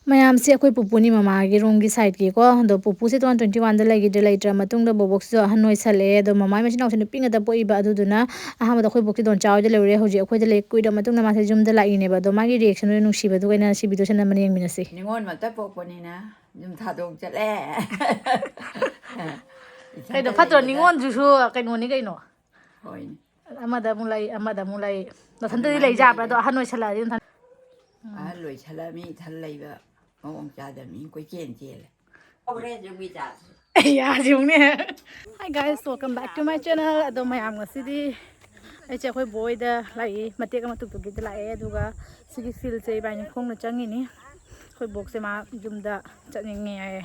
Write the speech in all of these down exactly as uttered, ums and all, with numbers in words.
ꯃꯌꯥꯝꯁꯦ ꯑꯩꯈꯣꯏ ꯄꯨꯄꯨꯅꯤ, ꯃꯃꯥꯒꯤ ꯔꯣꯝꯒꯤ ꯁꯥꯏꯠꯀꯤꯀꯣ꯫ ꯑꯗꯣ ꯄꯨꯄꯨꯁꯦ ꯇꯨ ꯊꯥꯎꯖꯟ ꯇ꯭ꯋꯦꯟꯇꯤ ꯋꯥꯟꯗ ꯂꯩꯈꯤꯗ꯭ꯔꯦ, ꯂꯩꯇ꯭ꯔ ꯃꯇꯨꯡꯗ ꯕꯣꯕꯣꯛꯁꯤꯁꯨ ꯑꯍꯟ ꯑꯣꯏꯁꯜꯂꯛꯑꯦ꯫ ꯑꯗꯣ ꯃꯃꯥꯏ ꯃꯆꯤꯟ ꯃꯅꯥꯎꯁꯦ ꯅꯨꯄꯤ ꯉꯥꯛꯇ ꯄꯣꯛꯏꯕ, ꯑꯗꯨꯗꯨꯅ ꯑꯍꯥꯟꯕꯗ ꯑꯩꯈꯣꯏ ꯕꯣꯛꯀꯤ ꯗꯣꯟꯆꯥ ꯍꯣꯏꯗ ꯂꯩꯔꯨꯔꯦ, ꯍꯧꯖꯤꯛ ꯑꯩꯈꯣꯏꯗ ꯂꯩ꯫ ꯀꯨꯏꯔ ꯃꯇꯨꯡꯗ ꯃꯥꯁꯦ ꯌꯨꯝꯗ ꯂꯥꯛꯏꯅꯦꯕ꯫ ꯑꯗꯣ ꯃꯥꯒꯤ ꯔꯤꯌꯦꯛꯁꯟꯗꯣ ꯅꯨꯡꯁꯤꯕꯗꯨꯒ ꯑꯩꯅ ꯁꯤ ꯚꯤꯗꯤꯑꯣꯁꯦ ꯅꯝꯕꯅ ꯌꯦꯡꯃꯤꯟꯅꯁꯤ꯫ ꯅꯤꯉꯣꯜ ꯃꯛꯇ ꯄꯣꯛꯄꯅꯤꯅ ꯌꯨꯝ ꯊꯥꯗꯣꯛ ꯆꯠꯂꯦ꯫ ꯏꯊꯟꯇ ꯀꯩꯅꯣ ꯐꯠꯇ꯭ꯔꯣ? ꯂꯩꯕꯗ꯫ ꯅꯤꯉꯣꯜꯗꯨꯁꯨ ꯀꯩꯅꯣꯅꯤ ꯀꯩꯅꯣ꯫ ꯍꯣꯏꯅꯦ꯫ ꯑꯃꯗ ꯑꯃꯨꯛ ꯂꯩ, ꯑꯃꯗ ꯑꯃꯨꯛ ꯂꯩ꯫ ꯃꯊꯟꯇꯗꯤ ꯑꯗꯨꯃꯥꯏꯅ ꯂꯩ ꯌꯥꯕ꯭ꯔꯥ? ꯑꯗꯣ ꯂꯩꯔꯦ꯫ ꯑꯍꯟ ꯑꯣꯏꯁꯜꯂꯛꯑꯗꯤ ꯃꯊꯟ-, ꯎꯝ꯫ ꯑꯍꯜ ꯑꯣꯏꯁꯜꯂꯛꯑꯃꯤ ꯏꯊꯟ ꯂꯩꯕ ꯃꯑꯣꯡ ꯆꯥꯗꯕꯅꯤ ꯀꯣꯏꯆꯦꯟ ꯆꯦꯜꯂꯦ꯫ ꯍꯧꯔꯦ ꯌꯨꯝꯒꯤ ꯆꯥꯛ꯫ ꯌꯥꯁꯤ ꯌꯦꯡꯉꯨꯅꯦ꯫ Hi guys, welcome back to my channel. ꯑꯗꯣ ꯃꯌꯥꯝ ꯉꯁꯤꯗꯤ ꯑꯩꯁꯦ ꯑꯩꯈꯣꯏ ꯕꯣꯏꯗ ꯂꯥꯛꯏ, ꯃꯇꯦꯛ ꯑꯃ ꯇꯨꯛꯇꯨꯛꯀꯤꯗ ꯂꯥꯛꯑꯦ꯫ ꯑꯗꯨꯒ ꯁꯤꯒꯤ ꯐꯤꯜꯁꯦ ꯏꯕꯥꯅꯤ ꯈꯣꯡꯅ ꯆꯪꯉꯤꯅꯤ꯫ ꯑꯩꯈꯣꯏ ꯕꯣꯛꯁꯦ ꯃꯥ ꯌꯨꯝꯗ ꯆꯠꯅꯤꯡꯉꯦ ꯍꯥꯏꯌꯦ,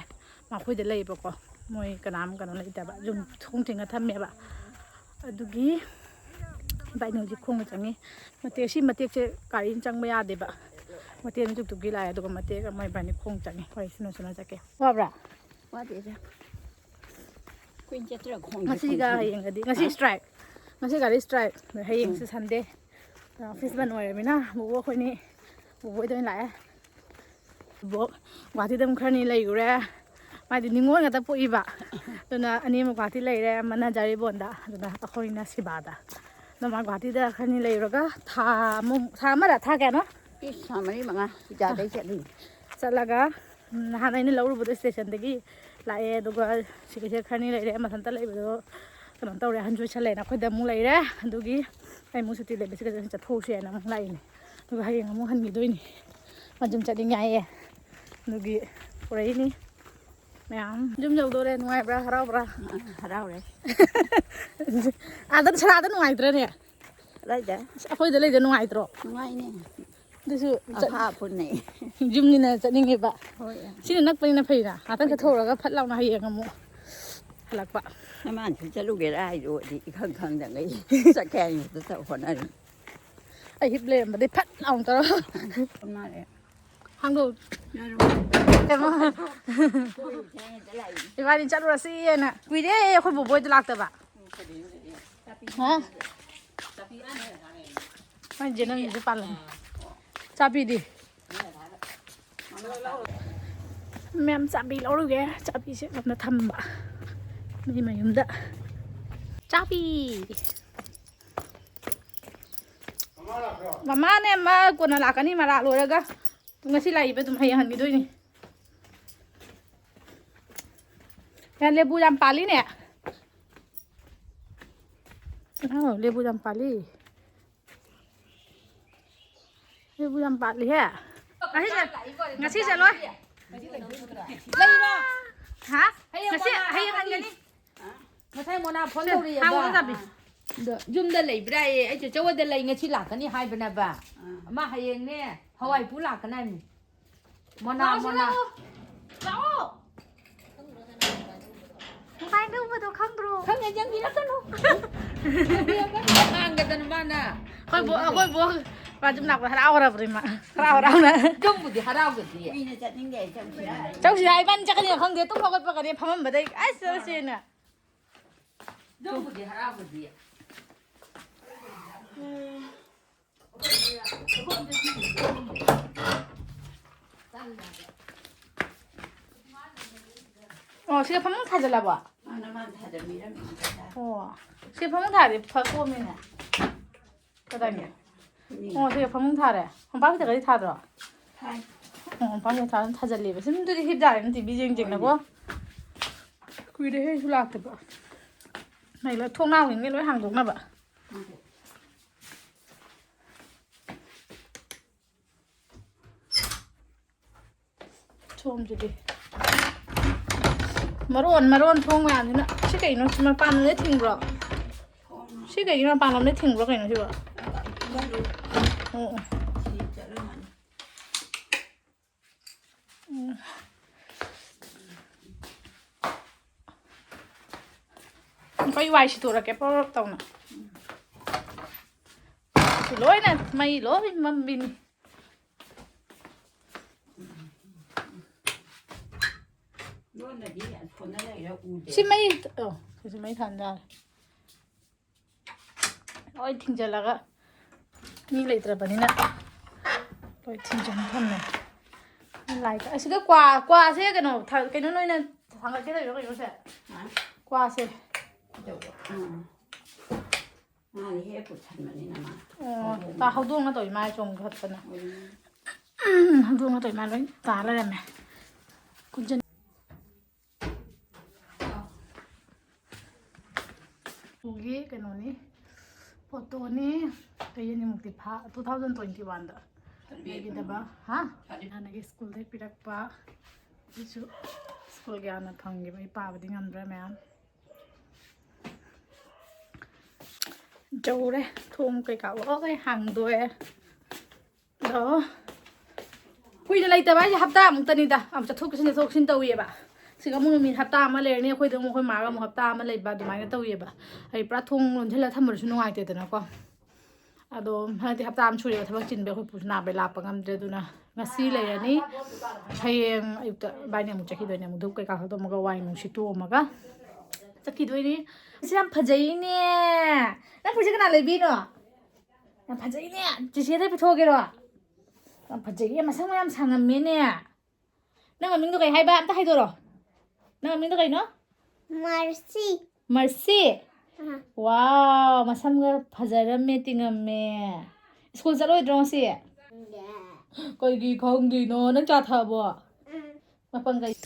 ꯃꯈꯣꯏꯗ ꯂꯩꯌꯦꯕꯀꯣ꯫ ꯃꯣꯏ ꯀꯅꯥꯝ ꯀꯩꯅꯣ ꯂꯩꯇꯕ, ꯌꯨꯝ ꯊꯣꯡ ꯊꯤꯡꯉ ꯊꯝꯃꯦꯕ꯫ ꯑꯗꯨꯒꯤ ꯏꯕꯥꯅꯤ ꯍꯧꯖꯤꯛ ꯈꯣꯡꯅ ꯆꯪꯉꯤ꯫ ꯃꯇꯦꯛ, ꯁꯤ ꯃꯇꯦꯛꯁꯦ ꯒꯥꯔꯤꯅ ꯆꯪꯕ ꯌꯥꯗꯦꯕ꯫ ꯃꯇꯦꯛ ꯑꯃ ꯇꯨꯛꯇꯨꯛꯀꯤ ꯂꯥꯛꯑꯦ, ꯑꯗꯨꯒ ꯃꯇꯦꯛ ꯑꯃ ꯏꯕꯥꯅꯤ ꯈꯣꯡ ꯆꯪꯉꯤ꯫ ꯍꯣꯏ, ꯁꯨꯅ ꯁꯨꯅ ꯆꯠꯀꯦ꯫ ꯋꯥꯕ꯭ꯔꯥ? ꯋꯥꯗꯦꯗ꯫ ꯀꯨꯏꯅ ꯆꯠꯇ꯭ꯔꯥ ꯈꯣꯡꯁꯦ ꯉꯁꯤꯒ ꯈꯣꯡꯁꯦ꯫ ꯍꯌꯦꯡꯒꯗꯤ, ꯉꯁꯤ ꯍꯥ? ꯁ꯭ꯇ꯭ꯔꯥꯏꯛ꯫ ꯉꯁꯤ ꯒꯥꯔꯤ ꯁ꯭ꯇ꯭ꯔꯥꯏꯛ꯫ ꯍꯌꯦꯡꯁꯦ ꯎꯝ꯫ ꯁꯟꯗꯦ꯫ ꯑꯣꯐꯤꯁ ꯕꯟ ꯑꯣꯏꯔꯃꯤꯅ ꯕꯣꯕꯣꯛ ꯑꯩꯈꯣꯏꯅꯤ ꯕꯣꯕꯣꯛ ꯍꯣꯏꯗ ꯑꯣꯏꯅ ꯂꯥꯛꯑꯦ꯫ ꯕꯣꯕꯣꯛ ꯒꯨꯍꯥꯇꯤꯗ ꯑꯃꯨꯛ ꯈꯔꯅꯤ ꯂꯩꯔꯨꯔꯦ꯫ ꯃꯥꯗꯤ ꯅꯤꯉꯣꯜ ꯉꯥꯛꯇ ꯄꯣꯛꯏꯕ꯫ ꯑꯗꯨꯅ ꯑꯅꯤ ꯑꯃ ꯒꯨꯍꯥꯇꯤ ꯂꯩꯔꯦ, ꯑꯃꯅ ꯖꯥꯔꯤꯕꯣꯟꯗ, ꯑꯗꯨꯅ ꯑꯩꯈꯣꯏꯅ ꯁꯤꯕꯥꯗ꯫ ꯑꯗꯣ ꯃꯥ ꯒꯨꯍꯥꯇꯤꯗ ꯈꯔꯅꯤ ꯂꯩꯔꯨꯔꯒ ꯊꯥ ꯑꯃꯃꯨꯛ, ꯊꯥ ꯑꯃꯔ ꯊꯥ ꯀꯌꯥꯅꯣ? ꯏꯁ, ꯊꯥ ꯃꯔꯤ ꯃꯉꯥ ꯁꯤꯗꯥꯗꯩ ꯆꯠꯂꯤ꯫ ꯆꯠꯂꯒ, ꯎꯝ, ꯅꯍꯥꯟ ꯑꯩꯅ ꯂꯧꯔꯨꯕꯗꯣ ꯁ꯭ꯇꯦꯁꯟꯗꯒꯤ ꯂꯥꯛꯑꯦ, ꯑꯗꯨꯒ ꯁꯤꯒꯤꯁꯦ ꯈꯔꯅꯤ ꯂꯩꯔꯦ꯫ ꯃꯊꯟꯇ ꯂꯩꯕꯗꯣ ꯀꯩꯅꯣ ꯇꯧꯔꯦ, ꯑꯍꯟꯁꯨ ꯑꯣꯏꯁꯜꯂꯦꯅ ꯑꯩꯈꯣꯏꯗ ꯑꯃꯨꯛ ꯂꯩꯔꯦ꯫ ꯑꯗꯨꯒꯤ ꯑꯩ ꯑꯃꯨꯛ ꯁꯨꯇꯤ ꯂꯩꯕꯁꯤꯗ ꯆꯠꯊꯣꯛꯎꯁꯦꯅ ꯑꯃꯨꯛ ꯂꯥꯛꯏꯅꯦ꯫ ꯑꯗꯨꯒ ꯍꯌꯦꯡ ꯑꯃꯨꯛ ꯍꯟꯈꯤꯗꯣꯏꯅꯤ꯫ ꯃꯥ ꯌꯨꯝ ꯆꯠꯅꯤꯡꯉꯦ ꯍꯥꯏꯌꯦ꯫ ꯑꯗꯨꯒꯤ ꯄꯨꯔꯛꯏꯅꯤ ꯃꯌꯥꯝ꯫ ꯌꯨꯝ ꯌꯧꯗꯣꯔꯦ꯫ ꯅꯨꯡꯉꯥꯏꯕ꯭ꯔꯥ? ꯍꯔꯥꯎꯕ꯭ꯔꯥ? ꯍꯔꯥꯎꯔꯦ꯫ ꯑꯥꯗ, ꯁꯔꯥꯗ ꯅꯨꯡꯉꯥꯏꯇ꯭ꯔꯅꯦ? ꯀꯗꯥꯏꯗ? ꯑꯁ, ꯑꯩꯈꯣꯏꯗ ꯂꯩꯗ ꯅꯨꯡꯉꯥꯏꯇ꯭ꯔꯣ? ꯅꯨꯡꯉꯥꯏꯅꯦ꯫ ꯑꯗꯨꯁꯨ ꯆꯠ-, ꯑꯐꯥ ꯑꯐꯨꯟꯅꯦ꯫ ꯌꯨꯝꯅꯤꯅ ꯆꯠꯅꯤꯡꯉꯦꯕ꯫ ꯍꯣꯏ꯫ ꯁꯤꯅ ꯅꯛꯄꯅꯤꯅ ꯐꯩꯅ꯫ ꯉꯥꯛꯇꯪ ꯍꯣꯏ꯫ ꯆꯠꯊꯣꯛꯎꯔꯒ ꯐꯠ ꯂꯥꯎꯅ ꯍꯌꯦꯡ ꯑꯃꯨꯛ ꯍꯜꯂꯛꯄ꯫ ꯅꯃꯥꯟꯁꯨ ꯆꯠꯂꯨꯒꯦꯔꯥ ꯍꯥꯏꯗꯣ ꯑꯩꯗꯤ ꯏꯈꯪ ꯈꯪꯗꯉꯩ ꯆꯠꯀꯦ ꯍꯥꯏꯅ ꯍꯦꯛꯇ ꯍꯣꯠꯅꯔꯤ꯫ ꯑꯩ ꯍꯤꯞ ꯂꯩꯔꯝꯕꯗꯩ ꯐꯠ ꯂꯥꯎꯅ ꯇꯧꯔ꯫ ꯃꯥꯜꯂꯦ꯫ ꯍꯥꯡꯗꯣꯛ꯫ ꯌꯥꯔꯣꯏ꯫ ꯀꯩꯅꯣ꯫ ꯏꯕꯥꯅꯤ ꯆꯠꯂꯨꯔꯁꯤꯅ꯫ ꯀꯨꯏꯔꯦ ꯑꯩꯈꯣꯏ ꯕꯣꯕꯣꯏꯗ ꯂꯥꯛꯇꯕ꯫ ꯍꯥ? ꯃꯥꯏ ꯖꯦꯅꯦꯔꯦꯜꯁꯦ ꯄꯥꯜꯂꯝꯃꯦ꯫ ꯆꯥꯕꯤꯗꯤ? ꯃꯌꯥꯝ ꯆꯥꯕꯤ ꯂꯧꯔꯨꯒꯦ꯫ ꯆꯥꯕꯤꯁꯦ ꯂꯣꯝꯗ ꯊꯝꯕ꯫ ꯃꯤ ꯃꯌꯨꯝꯗ꯫ ꯆꯥꯕꯤ꯫ ꯃꯃꯥꯅꯦ, ꯃꯥ ꯀꯣꯟꯅ ꯂꯥꯛꯀꯅꯤ, ꯃꯔꯥ ꯂꯣꯏꯔꯒ꯫ ꯉꯁꯤ ꯂꯥꯛꯏꯕ ꯑꯗꯨꯝ ꯍꯌꯦꯡ ꯍꯟꯈꯤꯗꯣꯏꯅꯤ꯫ ꯌꯥ, ꯂꯦꯕꯨ ꯌꯥꯝ ꯄꯥꯜꯂꯤꯅꯦ꯫ ꯑꯧ, ꯂꯦꯕꯨ ꯌꯥꯝ ꯄꯥꯜꯂꯤ꯫ ꯂꯦꯕꯨ ꯌꯥꯝ ꯄꯥꯜꯂꯤꯍꯦ꯫ ꯉꯁꯤꯁꯦ, ꯉꯁꯤ ꯆꯠꯂꯣꯏ꯫ ꯂꯩꯔꯣ? ꯍꯥ? ꯍꯌꯦꯡ ꯉꯁꯤ, ꯀꯣꯟꯅ ꯍꯌꯦꯡ ꯍꯥꯞꯄꯅꯤ꯫ ꯍꯟꯒꯅꯤ꯫ ꯉꯁꯥꯏ ꯃꯣꯅꯥ ꯐꯣꯟ ꯁꯦ, ꯇꯧꯔꯛꯑꯦꯕ꯫ ꯍꯥꯡꯉꯣ ꯆꯥꯕꯤ꯫ ꯑꯗꯣ ꯌꯨꯝꯗ ꯂꯩꯕ꯭ꯔꯥꯌꯦ? ꯑꯩꯁꯨ ꯆꯧꯋꯥꯗ ꯂꯩ, ꯉꯁꯤ ꯂꯥꯛꯀꯅꯤ ꯍꯥꯏꯕꯅꯦꯕ꯫ ꯑꯥ꯫ ꯑꯃ ꯍꯌꯦꯡꯅꯦ, ꯍꯋꯥꯏ ꯄꯨ ꯂꯥꯛꯀꯅꯤ ꯍꯥꯏꯕꯅꯤ꯫ ꯃꯣꯅꯥ, ꯂꯥꯛꯑꯣ, ꯃꯣꯅꯥ꯫ ꯂꯥꯛꯑꯣ꯫ ꯂꯥꯛꯑꯣ꯫ ꯉꯁꯥꯏ ꯇꯧꯕꯗꯣ ꯈꯪꯗ꯭ꯔꯣ? ꯈꯪꯉꯦ, ꯌꯦꯡꯕꯤꯔꯛꯀꯅꯨ꯫ ꯉꯥꯡꯒꯗꯅ ꯃꯥꯅ꯫ ꯑꯩꯈꯣꯏ ꯕꯣ-, ꯑꯩꯈꯣꯏ ꯕꯣꯛ ꯃꯥ ꯌꯨꯝ ꯂꯥꯛꯄꯗ ꯍꯔꯥꯎꯔꯕꯅꯤ ꯃꯥ꯫ ꯍꯔꯥꯎ ꯍꯔꯥꯎꯅ꯫ ꯌꯨꯝꯕꯨꯗꯤ ꯍꯔꯥꯎꯒꯗꯤ꯫ ꯀꯨꯏꯅ ꯆꯠꯅꯤꯡꯗꯦ, ꯆꯠꯁꯤꯔꯥ? ꯆꯧꯁꯤꯔꯥ? ꯏꯕꯥꯅꯤ ꯆꯠꯀꯅꯤ ꯈꯪꯗꯦ, ꯇꯨꯝ ꯍꯧꯒꯠꯄꯒꯅꯦ ꯐꯝꯃꯝꯕꯗꯩ ꯑꯁ ꯆꯠꯂꯁꯦꯅ꯫ ꯌꯨꯝꯕꯨꯗꯤ ꯍꯔꯥꯎꯒꯗꯤ꯫ ꯑꯣ, ꯁꯤꯗ ꯐꯃꯨꯡ ꯊꯥꯖꯜꯂꯕꯣ? ꯃꯥꯅ, ꯃꯥꯅ ꯊꯥꯖꯟꯕꯤꯔꯝꯃꯤꯅꯤ ꯄꯩꯁꯥ꯫ ꯑꯣ, ꯁꯤ ꯐꯃꯨꯡ ꯊꯥꯔꯗꯤ ꯐ ꯀꯣꯝꯃꯤꯅꯦ꯫ ꯀꯗꯥꯏꯅꯣ? ꯃꯤ꯫ ꯑꯣ, ꯁꯤꯗ ꯐꯃꯨꯡ ꯊꯥꯔꯦ꯫ ꯃꯣꯝꯄꯥꯛ ꯐꯤꯗꯛꯀꯗꯤ ꯊꯥꯗ꯭ꯔꯣ? ꯊꯥꯏ꯫ ꯑꯣ, ꯃꯣꯝꯄꯥꯛ ꯐꯤꯗꯛ ꯊꯥ-, ꯊꯥꯖꯜꯂꯦꯕ꯫ ꯁꯨꯝꯗꯨꯗꯤ ꯍꯤꯞ ꯌꯥꯔꯦꯅꯦ, ꯇꯤ ꯚꯤ ꯌꯦꯡ ꯌꯦꯡꯅꯀꯣ꯫ ꯍꯣꯏꯅꯦ꯫ ꯀꯨꯏꯔꯦꯍꯦ ꯑꯩꯁꯨ ꯂꯥꯛꯇꯕ꯫ ꯃꯩ ꯂꯣꯏ ꯊꯣꯡꯅꯥꯎꯁꯤꯡꯁꯦ ꯂꯣꯏ ꯍꯥꯡꯗꯣꯛꯅꯕ꯫ ꯎꯝ꯫ ꯁꯣꯝꯁꯤꯗꯤ ꯃꯔꯣꯟ ꯃꯔꯣꯟ ꯊꯣꯡ ꯃꯌꯥꯝꯁꯤꯅ꯫ ꯁꯤ ꯀꯩꯅꯣ? ꯁꯤ ꯃꯄꯥꯟ ꯂꯣꯝꯗ ꯊꯤꯡꯕ꯭ꯔꯣ? ꯁꯤ ꯀꯩꯒꯤꯅꯣ ꯃꯄꯥꯟ ꯂꯣꯝꯗ ꯊꯤꯡꯕ꯭ꯔꯣ ꯀꯩꯅꯣ ꯁꯤꯕꯣ? ꯑꯣ, ꯑꯣ꯫ ꯎꯝ꯫ ꯑꯩꯈꯣꯏ ꯋꯥꯏ ꯁꯤꯠꯇꯣꯔꯛꯀꯦ ꯄꯔꯞ ꯇꯧꯅ꯫ ꯂꯣꯏꯅ ꯃꯩ ꯂꯣꯏ ꯃꯝꯕꯤꯅꯤ꯫ ꯂꯣꯟꯅꯗꯤ ꯑꯁꯣꯝꯗ ꯂꯩꯔ ꯎꯗꯦ꯫ ꯁꯤ ꯃꯩ, ꯑꯣ, ꯁꯤꯁꯨ ꯃꯩ ꯊꯥꯟ ꯌꯥꯔꯦ꯫ ꯂꯣꯏ ꯊꯤꯡꯖꯤꯜꯂꯒ ꯃꯤ ꯂꯩꯇ꯭ꯔꯕꯅꯤꯅ ꯂꯣꯏ ꯊꯤꯡꯖꯤꯟ ꯊꯝꯃꯦ꯫ ꯂꯥꯏ ꯑꯁꯤꯗ ꯀ꯭ꯋꯥ, ꯀ꯭ꯋꯥꯁꯦ ꯀꯩꯅꯣ ꯊ-, ꯀꯩꯅꯣ ꯅꯣꯏꯅ ꯊꯥꯡꯒꯠꯀꯦ ꯇꯧꯔꯤꯔꯣ ꯀꯩꯅꯣꯁꯦ? ꯍꯥ? ꯀ꯭ꯋꯥꯁꯦ꯫ ꯀꯩꯗꯧꯕ? ꯎꯝ꯫ ꯃꯥꯅ ꯍꯦꯛ ꯄꯨꯁꯟꯕꯅꯤꯅ ꯃꯥ꯫ ꯑꯣ, ꯍꯧꯗꯣꯡ ꯇꯥ ꯍꯧꯗꯣꯡꯅ ꯇꯧꯔꯤ ꯃꯥꯜꯂꯦ ꯆꯣꯡ ꯈꯣꯠꯇꯅ꯫ ꯎꯝ꯫ ꯍꯧꯗꯣꯡꯅ ꯇꯧꯔꯤ ꯃꯥꯜꯂꯦ ꯂꯣꯏ ꯇꯥ ꯂꯩꯔꯝꯃꯦ꯫ ꯀꯨꯟꯖꯟ-, ꯎꯒꯤ ꯀꯩꯅꯣꯅꯤ, ꯐꯣꯇꯣꯅꯤ꯫ ꯆꯍꯤ ꯑꯅꯤꯃꯨꯛꯇꯤ ꯐꯥ, two thousand twenty one ꯗ ꯂꯩꯈꯤꯗꯕ꯫ ꯍꯥ? ꯍꯥꯟꯅꯒꯤ ꯁ꯭ꯀꯨꯜꯗꯩ ꯄꯤꯔꯛꯄ꯫ ꯑꯗꯨꯁꯨ ꯁ꯭ꯀꯨꯜꯒꯤ ꯍꯥꯟꯅ ꯐꯪꯈꯤꯕ, ꯑꯩ ꯄꯥꯕꯗꯤ ꯉꯝꯗ꯭ꯔꯦ ꯃꯌꯥꯝ꯫ ꯌꯧꯔꯦ꯫ ꯊꯣꯡ ꯀꯩꯀꯥ ꯂꯣꯏ ꯍꯥꯡꯗꯣꯛꯑꯦ꯫ ꯑꯗꯣ ꯀꯨꯏꯅ ꯂꯩꯇꯕ ꯍꯥꯏꯁꯦ ꯍꯞꯇꯥꯃꯨꯛꯇꯅꯤꯗ꯫ ꯑꯃꯨꯛ ꯆꯠꯊꯣꯛ ꯆꯠꯁꯤꯟ, ꯆꯠꯊꯣꯛ ꯆꯠꯁꯤꯟ ꯇꯧꯋꯦꯕ꯫ ꯁꯤꯒ ꯑꯃꯨꯛ ꯅꯨꯃꯤꯠ ꯍꯞꯇꯥ ꯑꯃ ꯂꯩꯔꯅꯤ꯫ ꯑꯩꯈꯣꯏꯗ ꯑꯃꯨꯛ, ꯑꯩꯈꯣꯏ ꯃꯥꯒ ꯑꯃꯨꯛ ꯍꯞꯇꯥ ꯑꯃ ꯂꯩꯕ, ꯑꯗꯨꯃꯥꯏꯅ ꯇꯧꯋꯦꯕ꯫ ꯑꯩ ꯄꯨꯔꯥ ꯊꯣꯡ ꯂꯣꯟꯁꯤꯜꯂ ꯊꯝꯕꯗꯨꯁꯨ ꯅꯨꯡꯉꯥꯏꯇꯦꯗꯅꯀꯣ꯫ ꯑꯗꯣ ꯍꯟꯗꯛꯇꯤ ꯍꯞꯇꯥ ꯑꯃ ꯁꯨꯔꯦꯕ ꯊꯕꯛ ꯆꯤꯟꯕꯩ꯫ ꯑꯩꯈꯣꯏ ꯄꯨꯁꯨ ꯅꯥꯕꯩ ꯂꯥꯛꯄ ꯉꯝꯗ꯭ꯔꯦ꯫ ꯑꯗꯨꯅ ꯉꯁꯤ ꯂꯩꯔꯅꯤ꯫ ꯍꯌꯦꯡ ꯑꯌꯨꯛꯇ ꯏꯕꯥꯅꯤ ꯑꯃꯨꯛ ꯆꯠꯈꯤꯗꯣꯏꯅꯦ꯫ ꯑꯃꯨꯛ ꯙꯨꯞ ꯀꯩꯀꯥ ꯀꯥꯞꯊꯣꯛꯑꯝꯃꯒ, ꯋꯥꯏ ꯅꯨꯡ ꯁꯤꯠꯇꯣꯛꯑꯝꯃꯒ ꯆꯠꯈꯤꯗꯣꯏꯅꯤ꯫ ꯁꯤ ꯌꯥꯝ ꯐꯖꯩꯅꯦ꯫ ꯅꯪ ꯐꯨꯔꯤꯠꯁꯦ ꯀꯅꯥ ꯂꯩꯕꯤꯅꯣ? ꯌꯥꯝ ꯐꯖꯩꯅꯦ꯫ ꯆꯤꯆꯦꯗ ꯄꯤꯊꯣꯛꯑꯒꯦꯔꯣ? ꯌꯥꯝ ꯐꯖꯩꯌꯦ꯫ ꯃꯁꯝꯒ ꯌꯥꯝ ꯁꯥꯡꯉꯝꯃꯦꯅꯦ꯫ ꯅꯪ ꯃꯃꯤꯡꯗꯣ ꯀꯩ ꯍꯥꯏꯕ? ꯑꯝꯇ ꯍꯥꯏꯗꯣꯔꯣ꯫ ꯅꯪ ꯃꯃꯤꯡꯗꯣ ꯀꯩꯅꯣ? ꯃꯔꯁꯤ꯫ ꯃꯔꯁꯤ? ꯑꯥ꯫ ꯋꯥꯎ, ꯃꯁꯝꯒ ꯐꯖꯔꯝꯃꯦ, ꯇꯤꯡꯉꯝꯃꯦ꯫ ꯁ꯭ꯀꯨꯜ ꯆꯠꯂꯣꯏꯗ꯭ꯔꯣ ꯉꯁꯤ? ꯗꯦ꯫ ꯀꯩꯒꯤ ꯈꯪꯗ꯭ꯔꯤꯅꯣ? ꯅꯪ ꯆꯥ ꯊꯛꯑꯕꯣ? ꯎꯝ꯫ ꯃꯄꯪ ꯀꯩ-,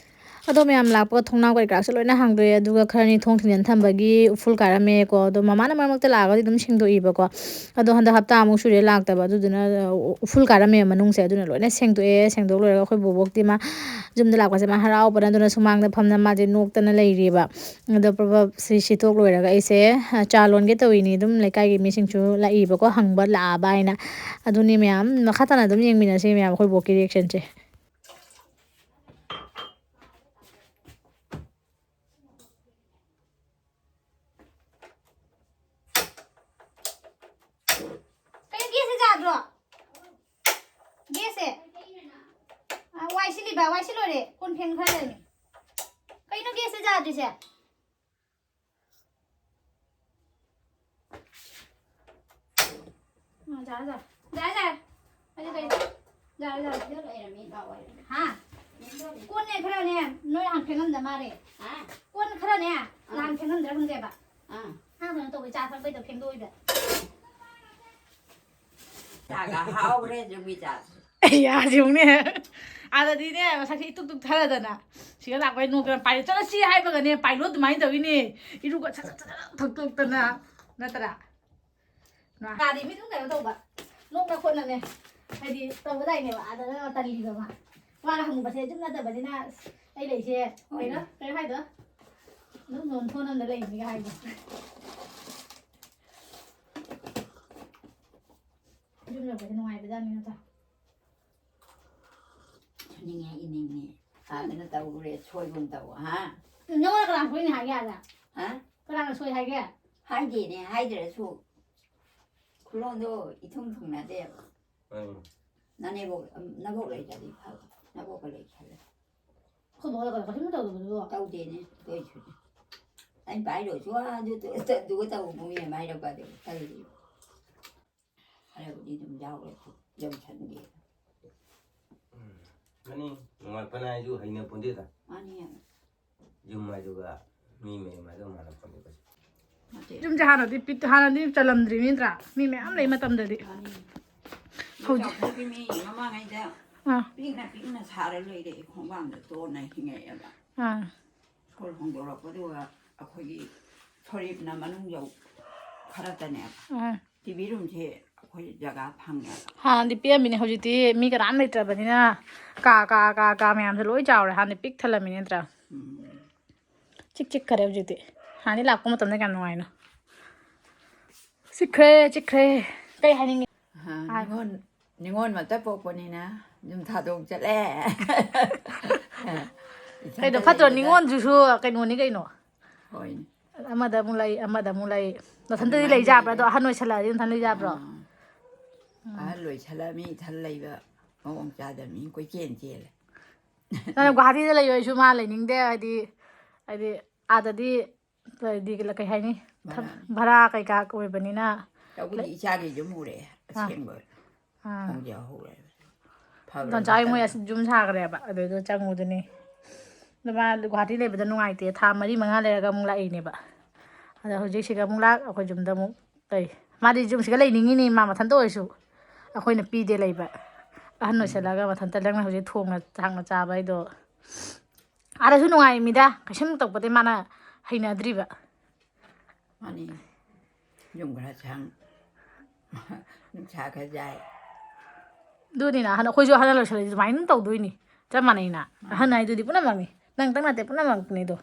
ꯑꯗꯣ ꯃꯌꯥꯝ ꯂꯥꯛꯄꯒ ꯊꯣꯡꯅꯥꯎ ꯀꯩꯀꯥꯁꯨ ꯂꯣꯏꯅ ꯍꯥꯡꯗꯣꯛꯑꯦ꯫ ꯑꯗꯨꯒ ꯈꯔꯅꯤ ꯊꯣꯡ ꯊꯤꯡꯖꯤꯟ ꯊꯝꯕꯒꯤ ꯎꯐꯨꯜ ꯀꯥꯔꯝꯃꯦꯀꯣ꯫ ꯑꯗꯣ ꯃꯃꯥꯅ ꯃꯔꯛ ꯃꯔꯛꯇ ꯂꯥꯛꯑꯒꯗꯤ ꯑꯗꯨꯝ ꯁꯦꯡꯗꯣꯛꯏꯕꯀꯣ꯫ ꯑꯗꯣ ꯍꯟꯗꯛ ꯍꯞꯇꯥꯃꯨꯛ ꯁꯨꯔꯦ ꯂꯥꯛꯇꯕ꯫ ꯑꯗꯨꯗꯨꯅ ꯎꯐꯨꯜ ꯀꯥꯔꯝꯃꯦ ꯃꯅꯨꯡꯁꯦ꯫ ꯑꯗꯨꯅ ꯂꯣꯏꯅ ꯁꯦꯡꯗꯣꯛꯑꯦ꯫ ꯁꯦꯡꯗꯣꯛ ꯂꯣꯏꯔꯒ ꯑꯩꯈꯣꯏ ꯕꯣꯕꯣꯛꯇꯤ ꯃꯥ ꯌꯨꯝꯗ ꯂꯥꯛꯄꯁꯦ ꯃꯥ ꯍꯔꯥꯎꯕꯅ, ꯑꯗꯨꯅ ꯁꯨꯃꯥꯡꯗ ꯐꯝꯅ ꯃꯥꯁꯦ ꯅꯣꯛꯇꯅ ꯂꯩꯔꯤꯕ꯫ ꯑꯗꯣ ꯄ꯭ꯔꯚꯥꯞꯁꯤ ꯁꯤꯠꯇꯣꯛ ꯂꯣꯏꯔꯒ ꯑꯩꯁꯦ, ꯑ, ꯆꯥ ꯂꯣꯟꯒꯦ ꯇꯧꯔꯤꯅꯤ꯫ ꯑꯗꯨꯝ ꯂꯩꯀꯥꯏꯒꯤ ꯃꯤꯁꯤꯡꯁꯨ ꯂꯥꯛꯏꯕꯀꯣ, ꯍꯪꯕ ꯂꯥꯛꯑꯕ ꯍꯥꯏꯅ꯫ ꯑꯗꯨꯅꯤ ꯃꯌꯥꯝ, ꯃꯈꯥ ꯇꯥꯅ ꯑꯗꯨꯝ ꯌꯦꯡꯃꯤꯟꯅꯁꯤ ꯃꯌꯥꯝ ꯑꯩꯈꯣꯏ ꯕꯣꯛꯀꯤ reactionꯁꯦ꯫ ꯀꯩꯅꯣ ꯒꯦꯁꯁꯦ ꯌꯥꯗ꯭ꯔꯣ? ꯒꯦꯁꯁꯦ? ꯑ, ꯋꯥꯏ ꯁꯤꯠꯂꯤꯕ, ꯋꯥꯏ ꯁꯤꯠ ꯂꯣꯏꯔꯦ꯫ ꯀꯣꯟ ꯐꯦꯡ ꯈꯔ ꯂꯩꯔꯝꯃꯤ꯫ ꯀꯩꯅꯣ ꯒꯦꯁꯁꯦ ꯌꯥꯗ꯭ꯔꯤꯁꯦ? ꯑ, ꯌꯥꯔꯦ, ꯌꯥꯔꯦ꯫ ꯌꯥꯔꯦ, ꯌꯥꯔꯦ꯫ ꯑꯗꯨ ꯀꯩ? ꯌꯥꯔꯦ, ꯌꯥꯔꯦ꯫ ꯁꯤꯗ ꯂꯩꯔꯝꯃꯤ, ꯀꯥꯎ ꯂꯩꯔꯝꯃꯤ꯫ ꯍꯥ? ꯁꯤꯗ ꯂꯩꯔꯝꯃꯤ꯫ ꯀꯣꯟꯅꯦ ꯈꯔꯅꯦ, ꯅꯣꯏ ꯍꯥꯟ ꯐꯦꯡꯉꯝꯗ ꯃꯥꯜꯂꯦ꯫ ꯍꯥ? ꯀꯣꯟ ꯈꯔꯅꯦ, ꯑꯥ꯫ ꯅꯍꯥꯟ ꯐꯦꯡꯉꯝꯗ꯭ꯔꯥ ꯈꯪꯗꯦꯕ꯫ ꯑꯥ꯫ ꯅꯪ ꯀꯩꯅꯣ ꯇꯧꯕꯩ ꯆꯥ ꯊꯛꯄꯩꯗꯣ ꯐꯦꯡꯗꯣꯛꯏꯕ꯫ ꯆꯥꯒ ꯍꯥꯎꯈ꯭ꯔꯦ, ꯌꯨꯝꯒꯤ ꯆꯥꯁꯦ꯫ ꯑꯩ ꯌꯥꯁꯤ ꯌꯦꯡꯉꯨꯅꯦ꯫ ꯑꯥꯗꯗꯤꯅꯦ, ꯃꯁꯛꯁꯦ ꯏꯇꯨꯛ ꯇꯨꯛꯊꯔꯗꯅ꯫ ꯁꯤꯒ ꯂꯥꯛꯄꯩ ꯅꯣꯛꯇꯅ ꯄꯥꯏꯂꯣꯠ ꯆꯠꯂꯁꯤ ꯍꯥꯏꯕꯒꯅꯦ, ꯄꯥꯏꯂꯣꯠ ꯑꯗꯨꯃꯥꯏꯅ ꯇꯧꯋꯤꯅꯦ꯫ ꯏꯔꯨꯒ ꯁꯠ ꯁꯠ ꯁꯠ ꯁꯠ ꯊꯛꯇꯣꯛꯇꯅ꯫ ꯅꯠꯇ꯭ꯔꯥ? ꯀꯥꯗꯤ ꯃꯤ ꯑꯗꯨꯝ ꯀꯩꯅꯣ ꯇꯧꯕ, ꯅꯣꯛꯅ ꯈꯣꯠꯅꯅꯦ, ꯍꯥꯏꯗꯤ ꯇꯧꯒꯗꯥꯏꯅꯦꯕ, ꯑꯥꯗꯅ ꯇꯜꯂꯤꯕ ꯃꯥ꯫ ꯋꯥꯒ ꯍꯪꯕꯁꯦ ꯌꯨꯝ ꯅꯠꯇꯕꯅꯤꯅ, ꯑꯩ ꯂꯩꯁꯦ ꯀꯩꯅꯣ, ꯀꯩ ꯍꯥꯏꯗꯣ? ꯑꯗꯨꯝ ꯅꯣꯟꯊꯣꯛꯅ ꯂꯩꯕꯅꯤꯒ ꯍꯥꯏꯕ꯫ ꯌꯨꯝ ꯌꯧꯕꯁꯦ ꯅꯨꯡꯉꯥꯏꯕꯖꯥꯠꯅꯤ ꯅꯠꯇ꯭ꯔꯥ? ꯐꯨꯅꯤꯡꯉꯦ, ꯏꯅꯤꯡꯉꯦ꯫ ꯑꯥꯗꯅ ꯇꯧꯔꯨꯔꯦ, ꯁꯣꯏꯒꯨꯝ ꯇꯧ, ꯍꯥ? ꯅꯉꯣꯟꯗ ꯀꯅꯥ ꯁꯣꯏꯅꯤ ꯍꯥꯏꯒꯦ ꯑꯥꯗ? ꯍꯥ? ꯀꯅꯥꯅ ꯁꯣꯏ ꯍꯥꯏꯒꯦ? ꯍꯥꯏꯗꯦꯅꯦ, ꯍꯥꯏꯗ꯭ꯔꯁꯨ ꯈꯨꯂꯣꯟꯗꯣ ꯏꯊꯨꯡ ꯊꯨꯡꯅꯗꯦꯕ꯫ ꯎꯝ꯫ ꯅꯅꯦꯕꯣꯛ-, ꯅꯕꯣꯛ ꯂꯩꯇ꯭ꯔꯗꯤ ꯐꯕ꯫ ꯅꯕꯣꯛꯀ ꯂꯩꯈ꯭ꯔꯦ꯫ ꯑꯩꯈꯣꯏ ꯕꯥꯍꯣꯏꯗ ꯀꯩꯅꯣ ꯀꯩꯁꯨꯝ ꯇꯧꯗꯕꯗꯨꯕꯣ? ꯇꯧꯗꯦꯅꯦ, ꯇꯣꯏꯁꯨꯅꯦ꯫ ꯑꯩꯅ ꯄꯥꯏꯔꯣꯏꯁꯨ ꯑꯗꯨ, ꯑꯗꯨꯒ ꯇꯧꯕ ꯃꯤ ꯑꯃ ꯍꯥꯏꯔꯛꯄ ꯑꯗꯨ ꯇꯜꯂꯤ꯫ ꯈꯔꯕꯨꯗꯤ ꯑꯗꯨꯝ ꯌꯥꯎꯔꯦ, ꯌꯧꯁꯟꯒꯦ꯫ ꯎꯝ꯫ ꯃꯥꯅꯤ, ꯅꯨꯡꯉꯥꯏ ꯐꯅ ꯍꯥꯏꯁꯨ ꯍꯩꯅ ꯄꯣꯟꯗꯦꯗ꯫ ꯃꯥꯅꯤ꯫ ꯌꯨꯝ ꯍꯥꯏꯗꯨꯒ ꯃꯤ ꯃꯌꯨꯝ ꯍꯥꯏꯗꯨꯒ ꯃꯥꯟꯅ ꯄꯣꯟꯗꯦ ꯀꯩꯁꯨ꯫ ꯅꯠꯇꯦ꯫ ꯌꯨꯝꯁꯦ ꯍꯥꯟꯅꯗꯤ ꯄꯤꯛ-, ꯍꯥꯟꯅꯗꯤ ꯆꯜꯂꯝꯗ꯭ꯔꯤꯅꯤ ꯅꯠꯇ꯭ꯔꯥ? ꯃꯤ ꯃꯌꯥꯝ ꯂꯩ ꯃꯇꯝꯗꯗꯤ꯫ ꯃꯥꯅꯤ꯫ ꯍꯧꯖꯤꯛ ꯆꯥꯎꯊꯣꯛꯈꯤꯕꯅꯤ, ꯃꯃꯥꯡꯉꯩꯗ ꯑꯥ꯫ ꯄꯤꯛꯅ ꯄꯤꯛꯅ ꯁꯥꯔ ꯂꯩꯔꯦ, ꯈꯣꯡꯕꯥꯡꯗ ꯇꯣꯟꯅ ꯍꯤꯡꯉꯛꯑꯦꯕ꯫ ꯑꯥ꯫ ꯁ꯭ꯀꯨꯜ ꯍꯣꯡꯗꯣꯔꯛꯄꯗꯨꯒ ꯑꯩꯈꯣꯏꯒꯤ ꯁꯣꯔꯤꯞꯅ ꯃꯅꯨꯡ ꯌꯧ ꯈꯔꯇꯅꯦꯕ꯫ ꯑꯥ꯫ ꯇꯤ ꯚꯤ ꯔꯨꯝꯁꯦ ꯑꯩꯈꯣꯏ ꯖꯒꯥ ꯐꯪꯉꯦꯕ꯫ ꯍꯥꯟꯅꯗꯤ ꯄꯤꯛꯑꯝꯃꯤꯅꯦ, ꯍꯧꯖꯤꯛꯇꯤ ꯃꯤ ꯀꯅꯥꯝ ꯂꯩꯇ꯭ꯔꯕꯅꯤꯅ ꯀꯥ, ꯀꯥ, ꯀꯥ, ꯀꯥ ꯃꯌꯥꯝꯁꯦ ꯂꯣꯏ ꯆꯥꯎꯔꯦ꯫ ꯍꯥꯟꯅꯗꯤ ꯄꯤꯛ ꯊꯜꯂꯝꯃꯤꯅꯦ ꯅꯠꯇ꯭ꯔꯥ? ꯎꯝ꯫ ꯆꯤꯛ ꯆꯤꯛꯈꯔꯦ ꯍꯧꯖꯤꯛꯇꯤ꯫ ꯍꯥꯟꯅꯗꯤ ꯂꯥꯛꯄ ꯃꯇꯝꯗ ꯀꯌꯥꯝ ꯅꯨꯡꯉꯥꯏꯅꯣ꯫ ꯆꯤꯛꯈ꯭ꯔꯦ, ꯆꯤꯛꯈ꯭ꯔꯦ꯫ ꯀꯩ ꯍꯥꯏꯅꯤꯡꯉꯤ? ꯑꯍ, ꯍꯥꯏ꯫ ꯅꯤꯉꯣꯜ, ꯅꯤꯉꯣꯜ ꯃꯛꯇ ꯄꯣꯛꯄꯅꯤꯅ ꯌꯨꯝ ꯊꯥꯗꯣꯛ ꯆꯠꯂꯦ꯫ ꯏꯊꯟꯇ ꯀꯩꯅꯣ ꯐꯠꯇ꯭ꯔꯣ? ꯂꯩꯕꯗ꯫ ꯅꯤꯉꯣꯜꯗꯨꯁꯨ ꯀꯩꯅꯣꯅꯤ ꯀꯩꯅꯣ꯫ ꯍꯣꯏꯅꯦ꯫ ꯑꯃꯗ ꯑꯃꯨꯛ ꯂꯩ, ꯑꯃꯗ ꯑꯃꯨꯛ ꯂꯩ꯫ ꯅꯊꯟꯇꯗꯤ ꯑꯗꯨꯃꯥꯏꯅ ꯂꯩ ꯌꯥꯕ꯭ꯔꯥ? ꯑꯗꯣ ꯂꯩꯕꯗ꯫ ꯑꯍꯟ ꯑꯣꯏꯁꯜꯂꯛꯑꯗꯤ ꯅꯊꯟ ꯂꯩ ꯌꯥꯕ꯭ꯔꯣ? ꯑꯥ꯫ ꯎꯝ꯫ ꯑꯍꯜ ꯑꯣꯏꯁꯜꯂꯛꯑꯃꯤ ꯏꯊꯟ ꯂꯩꯕ ꯃꯑꯣꯡ ꯆꯥꯗꯕꯅꯤ, ꯀꯣꯏꯆꯦꯟ ꯆꯦꯜꯂꯦ꯫ ꯅꯪꯅ ꯒꯨꯍꯥꯇꯤꯗ ꯂꯩꯌꯣ ꯍꯥꯏꯁꯨ ꯃꯥ ꯂꯩꯅꯤꯡꯗꯦ, ꯍꯥꯏꯗꯤ, ꯍꯥꯏꯗꯤ ꯑꯥꯗꯗꯤ ꯀꯩ ꯍꯥꯏꯅꯤ? ꯊꯛ-, ꯃꯥꯅꯤ꯫ ꯚꯔꯥ ꯀꯩꯀꯥ ꯑꯣꯏꯕꯅꯤꯅ꯫ ꯇꯧꯕꯨꯗꯤ ꯂꯩ-, ꯏꯆꯥꯒꯤ ꯌꯨꯝ ꯎꯔꯦ, ꯑꯥ꯫ ꯑꯁꯦꯡꯕ ꯑꯥ꯫ ꯍꯣꯡꯖ ꯍꯧꯔꯦ꯫ ꯐꯕ꯭ꯔꯥ? ꯇꯣꯟꯆꯥ ꯍꯣꯏ ꯃꯣꯏ ꯆꯠꯂꯣ꯫ ꯑꯁ ꯌꯨꯝ ꯁꯥꯈ꯭ꯔꯦꯕ, ꯑꯗꯨꯗꯣ ꯆꯪꯉꯨꯗꯨꯅꯤ꯫ ꯑꯗꯣ ꯃꯥ ꯒꯨꯍꯥꯇꯤ ꯂꯩꯕꯗ ꯅꯨꯡꯉꯥꯏꯇꯦ, ꯊꯥ ꯃꯔꯤ ꯃꯉꯥ ꯂꯩꯔꯒ ꯑꯃꯨꯛ ꯂꯥꯛꯏꯅꯦꯕ꯫ ꯑꯗ ꯍꯧꯖꯤꯛ ꯁꯤꯗ ꯑꯃꯨꯛ ꯂꯥꯛ, ꯑꯩꯈꯣꯏ ꯌꯨꯝꯗ ꯑꯃꯨꯛ ꯂꯩ꯫ ꯃꯥꯗꯤ ꯌꯨꯝꯁꯤꯒ ꯂꯩꯅꯤꯡꯉꯤꯅꯤ, ꯃꯥ ꯃꯊꯟꯇ ꯑꯣꯏꯔꯁꯨ꯫ ꯑꯩꯈꯣꯏꯅ ꯄꯤꯗꯦ ꯂꯩꯕ꯫ ꯑꯍꯟ ꯎꯝ꯫ ꯑꯣꯏꯁꯜꯂꯛꯑꯒ ꯃꯊꯟꯇ ꯅꯪꯅ ꯍꯧꯖꯤꯛ ꯊꯣꯡꯅ ꯊꯥꯛꯅ ꯆꯥꯕ ꯍꯥꯏꯗꯣ꯫ ꯑꯥꯗꯁꯨ ꯅꯨꯡꯉꯥꯏꯃꯤꯗ, ꯀꯩꯁꯨꯝ ꯇꯧꯕꯗꯤ ꯃꯥꯅ ꯍꯩꯅꯗ꯭ꯔꯤꯕ꯫ ꯃꯥꯅꯤ꯫ ꯌꯨꯝ ꯈꯔ ꯁꯪ, ꯅꯨꯡꯁꯥ ꯈꯔ ꯌꯥꯏ꯫ ꯑꯗꯨꯅꯤꯅ, ꯑꯍꯟ, ꯑꯩꯈꯣꯏꯁꯨ ꯑꯍꯟ ꯂꯣꯏꯁꯜꯂꯗꯤ ꯑꯗꯨꯃꯥꯏꯅ ꯑꯗꯨꯝ ꯇꯧꯗꯣꯏꯅꯤ꯫ ꯆꯞ ꯃꯥꯟꯅꯩꯅ꯫ ꯃꯥꯅꯤ꯫ ꯑꯍꯟ ꯍꯥꯏꯗꯨꯗꯤ ꯄꯨꯝꯅꯃꯛꯅꯤ꯫ ꯅꯪꯇꯪ ꯅꯠꯇꯦ, ꯄꯨꯝꯅꯃꯛꯅꯤꯗꯣ꯫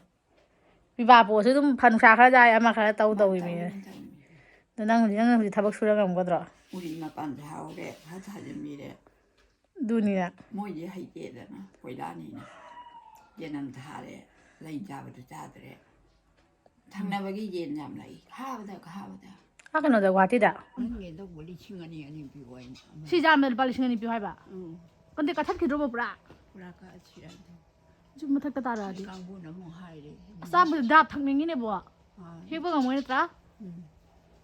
ꯄꯤꯕꯥ ꯄꯣꯠꯁꯨ ꯑꯗꯨꯝ ꯐ-, ꯅꯨꯡꯁꯥ ꯈꯔ ꯌꯥꯏ, ꯑꯃ ꯈꯔ ꯇꯧ ꯇꯧꯔꯤꯃꯤ꯫ ꯇꯧꯔꯤꯅꯤ, ꯇꯧꯔꯤꯅꯤ꯫ ꯑꯗꯣ ꯅꯪ ꯍꯧꯖꯤꯛ, ꯅꯪ ꯍꯧꯖꯤꯛ ꯊꯕꯛ ꯁꯨꯔ ꯉꯝꯒꯗ꯭ꯔꯣ? ꯎꯔꯤ ꯃꯄꯥꯟ ꯊꯥꯍꯧꯔꯦ, ꯈꯔ ꯊꯥꯖꯤꯟꯕꯤꯔꯦ꯫ ꯑꯗꯨꯅꯤꯅ꯫ ꯃꯣꯏꯗꯤ ꯍꯩꯇꯦꯗꯅ, ꯀꯣꯏꯂꯥꯅꯤꯅ꯫ ꯌꯦꯅꯝ ꯊꯥꯔꯦ, ꯂꯩ ꯆꯥꯕꯗꯨ ꯆꯥꯗ꯭ꯔꯦ꯫ ꯊꯪꯅꯕꯒꯤ ꯌꯦꯟ ꯌꯥꯝ ꯂꯩ, ꯈꯥꯕꯗ, ꯈꯥꯕꯗ꯫ ꯑꯥ, ꯀꯩꯅꯣꯗ, ꯒꯨꯍꯥꯇꯤꯗ? ꯅꯪꯒꯤ ꯂꯧꯕ ꯂꯤꯁꯤꯡ ꯑꯅꯤ, ꯑꯅꯤ ꯄꯤꯌꯨ ꯍꯥꯏꯅ꯫ ꯁꯤ ꯌꯥꯝꯅ ꯂꯨꯄꯥ ꯂꯤꯁꯤꯡ ꯑꯅꯤ ꯄꯤꯌꯨ ꯍꯥꯏꯕ? ꯎꯝ꯫ ꯀꯟꯗꯦ, ꯀꯠꯊꯠꯈꯤꯗ꯭ꯔꯣꯕ ꯄꯨꯔꯥ? ꯄꯨꯔꯥ ꯀꯛꯑꯁꯤꯔ ꯍꯥꯏꯅ꯫ ꯁꯤ ꯃꯊꯛꯇ ꯇꯥꯔꯛꯑꯗꯤ꯫ ꯀꯥꯡꯕꯨꯅ ꯑꯃꯨꯛ ꯍꯥꯏꯔꯦ꯫ ꯑꯁ, ꯆꯥꯕꯗ ꯗꯥꯞ ꯊꯛꯅꯤꯡꯉꯤꯅꯦꯕꯣ꯫ ꯑꯥ꯫ ꯍꯦꯛꯄ ꯉꯝꯃꯣꯏ ꯅꯠꯇ꯭ꯔꯥ? ꯎꯝ꯫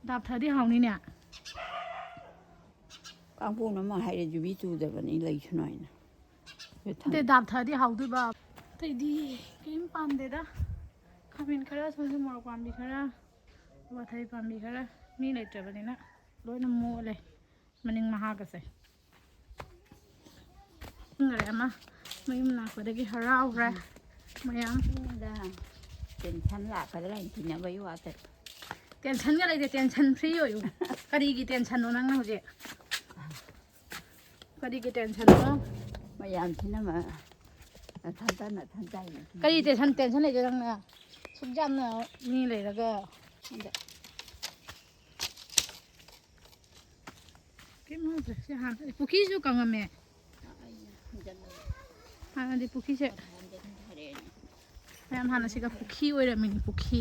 ꯗꯥꯞ ꯊꯛꯑꯗꯤ ꯍꯥꯎꯅꯤꯅꯦ꯫ ꯀꯥꯡꯄꯣꯛꯅ ꯑꯃ ꯍꯥꯏꯔꯦ, ꯌꯨꯕꯤ ꯆꯨꯗꯕꯅꯤ, ꯂꯩꯁꯅꯨ ꯍꯥꯏꯅ꯫ ꯑꯗꯩ ꯗꯥꯞ ꯊꯛꯑꯗꯤ ꯍꯥꯎꯗꯣꯏꯕ꯫ ꯑꯇꯩꯗꯤ ꯀꯔꯤꯝ ꯄꯥꯝꯗꯦꯗ꯫ ꯈꯥꯃꯦꯟ ꯈꯔ, ꯁꯣꯝꯗ ꯃꯣꯔꯣꯛ ꯄꯥꯝꯕꯤ ꯈꯔ, ꯋꯥꯊꯩ ꯄꯥꯝꯕꯤ ꯈꯔ, ꯃꯤ ꯂꯩꯇ꯭ꯔꯕꯅꯤꯅ ꯂꯣꯏꯅ ꯃꯣꯠꯂꯦ ꯃꯅꯤꯡ ꯃꯍꯥꯒꯁꯦ꯫ ꯈꯪꯈ꯭ꯔꯦ ꯑꯃ, ꯃꯌꯨꯝ ꯂꯥꯛꯄꯗꯒꯤ ꯍꯔꯥꯎꯈ꯭ꯔꯦ ꯃꯌꯥꯝ꯫ ꯇꯦꯟꯁꯟ ꯂꯥꯛꯀꯗ꯭ꯔꯥ ꯍꯥꯏꯅ ꯀꯤꯅꯕꯒꯤ ꯋꯥꯇ꯫ ꯇꯦꯟꯁꯟꯒ ꯂꯩꯇꯦ, ꯇꯦꯟꯁꯟ ꯐ꯭ꯔꯤ ꯑꯣꯏꯌꯨ꯫ ꯀꯔꯤꯒꯤ ꯇꯦꯟꯁꯟꯅꯣ ꯅꯪꯅ ꯍꯧꯖꯤꯛ? ꯀꯔꯤꯒꯤ ꯇꯦꯟꯁꯟꯅꯣ? ꯃꯌꯥꯝꯁꯤꯅ ꯃ-, ꯅꯊꯟꯇ, ꯅꯊꯟꯇ ꯍꯥꯏꯅ ꯀꯔꯤ ꯇꯦꯟꯁꯟ, ꯇꯦꯟꯁꯟ ꯂꯩꯒꯦ ꯅꯪꯅ? ꯁꯨꯛ ꯌꯥꯝꯅ ꯃꯤ ꯂꯩꯔꯒ꯫ ꯀꯩꯝ ꯍꯧꯗ꯭ꯔꯦ꯫ ꯁꯤ ꯍꯥꯟꯅ ꯄꯨꯈ꯭ꯔꯤꯁꯨ ꯀꯪꯉꯝꯃꯦ꯫ ꯍꯥꯟꯅꯗꯤ ꯄꯨꯈ꯭ꯔꯤꯁꯦ ꯃꯌꯥꯝ ꯍꯥꯟꯅ ꯁꯤꯒ ꯄꯨꯈ꯭ꯔꯤ ꯑꯣꯏꯔꯝꯃꯤꯅꯤ, ꯄꯨꯈ꯭ꯔꯤ